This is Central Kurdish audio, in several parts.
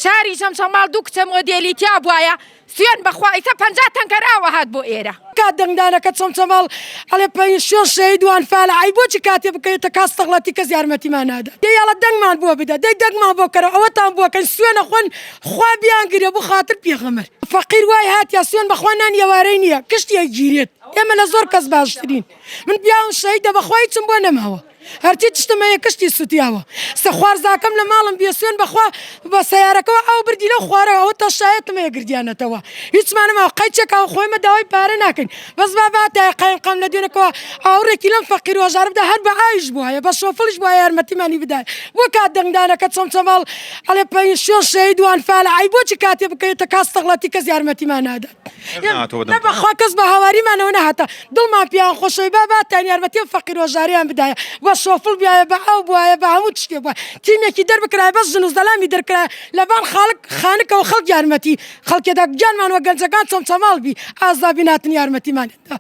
شاری چەمچەماڵ دوو کچە مۆدێلی تیا بوایە سوێن بەخوا ئیسە 50 تەنکەر ئاو ئەهات بۆ ئێرە. کات دەنگدانەکە چەمچەماڵ ئەڵێ پەنسیۆن شەهید و ئەنفالە ئەی بۆچی کاتێ بکەوێتە کاس تەغڵەتی کەس یارمەتیمان نادات دەی ئەڵە دەنگمان بۆ بدە دەی دەنگمان بۆ کەرە ئەوەتان بۆ کەن سوێنە خۆن خوا بیانگرێ بۆ خاتر پێغەمبەر فەقیر وای هاتیا سوێن بەخوا نان ئێوارەی نییە کشتی ئەگیرێت ئێمە لە زۆر کەس باشترین من پیاوم شەهیدە بەخوا هیچم بۆ نەماوە هەرچی تشتم هەیە کشتی سوتیاوە سە خوارزاکەم لە ماڵم بیە سوێن بەخوا بە سەیارەکەوە ئاو بردی لەو خوارەوە ئەوە تا شایەتم هەیە گردیانەتەوە هیچمان نەماوە قەیچێک ئاو خۆیمە داوای پارە ناکەین بەس با باتایە قایمقام لە دوێنێکەوە ئاوڕێکی لەم فەقیر و هەژارە بدا هەر بە ئاویش بوایە بە شۆفڵیش بوایە یارمەتیمانی بدایە بۆ کات دەنگدانەکە چەمچەماڵ ئەڵێ پەنسیۆن شەهید و ئەنفالە ئەی بۆچی کاتێ بکەوێتە کاس تەغڵەتی کەس یارمەتیمان نادات نە بەخوا کەس بە هاواریمانەوە نەهاتە دڵمان پێیان خۆشەوی با باتان یارمەتی ئەم فەقیر هەژاریان بدایە بە شۆفڵ بیایە بە ئاو بوایە بە هەموو تشتێ بوایە تیمێکی دەربکرایە بەس ژن و زەلامی دەرکرایە لەبان خاڵک خانکەوە خەڵک یارمەتی خەڵکێدا گیانمان وە گەنجەکان چەمچەماڵ بی ئازابی ناتن یارمەتیمان دا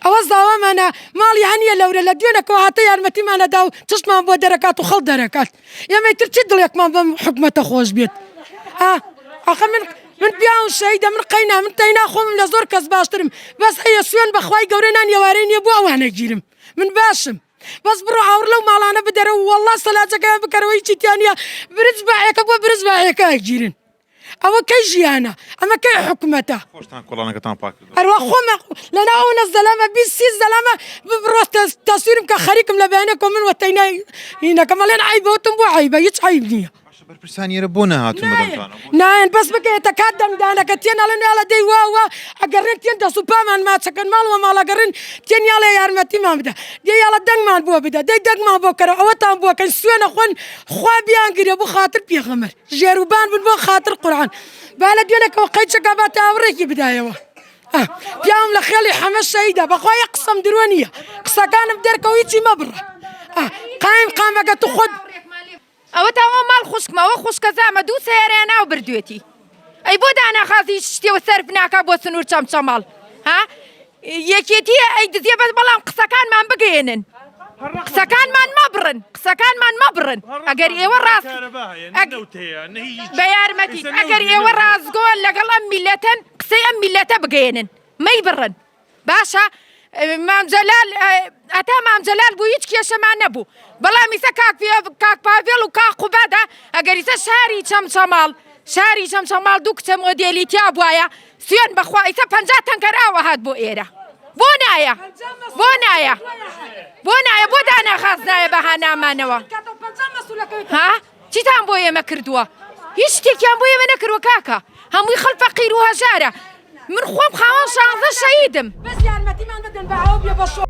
ئەوە زاوامانە ماڵی هەنیە لەورە لە دوێنەکەوە هاتە یارمەتیمانە دا و چشتمان بۆ دەرەکات و خەڵ دەرەکات ئێمەی تر چی دڵێکمان بەم حکومەتە خۆش بێت ئا ئەخە من من پیاوم شەهیدە من قەینا من تەینا خۆمم لە زۆر کەس باشترم بەس هەیە سوێن بەخوای گەورە نان ئێوارەی نییە بۆ ئەوانە گیرم من باشم بەس بڕۆ ئاوڕ لەو ماڵانە بدەرە و وەڵڵا سەلاجەکەیان بکەرەوە هیچی تیا نییە برج باعێکە بۆ برج باعێکە ئەگیرن ئەوە کەی ژیانە ئەمە کەی حکومەتە خۆشتان کۆڵانەکەتان پاک کردووە ئەروا خۆمە لەناو ئەو زەلامە 20 سی زەلامە بڕۆ تەسویرم کە خەریکم لە بەیانێکەوە من وە تەینای هینەکەم ئەڵێن عەیبە وتم بۆ عەیبە هیچ عەیب نییە باشە بەرپرسانی ئێرە بۆ نەهاتوون بەدەمتانەوە نایەن بەس بکەێتە کات دەنگدانەکە تێن ئەڵێن یاڵە دەی وا وا ئەگەڕێن تێن دەست و پامان ماچەکەن ماڵ وە ماڵ ئەگەڕێن تێن یاڵێ یارمەتیمان بدە دەی یاڵە دەنگمان بۆ بدە دەی دەنگمان بۆ کەرە ئەوەتان بۆ کەن سوێنە خۆن خوا بیانگرێ بۆ خاتر پێغەمبەر ژێروبان بن بۆ خاتر قورعان با لە دوێنێکەوە قەیچەکە با تاوڕێکی بدایەوە پیاوم لە خێڵی حەمە شەیدا بەخوا یەک قسەم درۆ نییە قسەکانم دەرکەوە هیچی مەبڕە قایم قامەکە تو خۆت ئەوە تا ئەو ماڵ خوشکمە ئەوە خوشکەزامە دوو سەیارەیان ناو بردوێتی ئەی بۆ دانا خاز هیچ شتێ سەرف ناکا بۆ سنوور چەمچەماڵ ها یەکێتی ئەی دزیە بەس بەڵام قسەکانمان بگەێنن قسەکانمان مەبڕن قسەکانمان مەبڕن ئەگەر ئێوە ڕاست بە یارمەتی ئەگەر ئێوە ڕاستگۆن لەگەڵ ئەم میلەتەن قسەی ئەم میلەتە بگەێنن مەیبڕن باشە مام جەلال هەتا مام جەلال بوو هیچ کێشەمان نەبوو بەڵام ئیسە کاک کاک پاڤێڵ و کاک قوبادە ئەگەر ئیسە شاری چەمچەماڵ شاری چەمچەماڵ دوو کچە مۆدێلی تیا بوایە سوێن بەخوا ئیسە 50 تەنکەر ئاو ئەهات بۆ ئێرە بۆ نایە بۆ نایە بۆ نایە بۆ دانا خاس نایە بە هانامانەوە ها چیتان بۆ ئێمە کردووە هیچ شتێکیان بۆ ئێمە نەکردووە کاکە هەمووی خەڵ فەقیر و هەژارە من خۆم خاوەن شانزە شەهیدم. بەس یارمەتیمان بدەن با ئەوە بێ بە شۆ.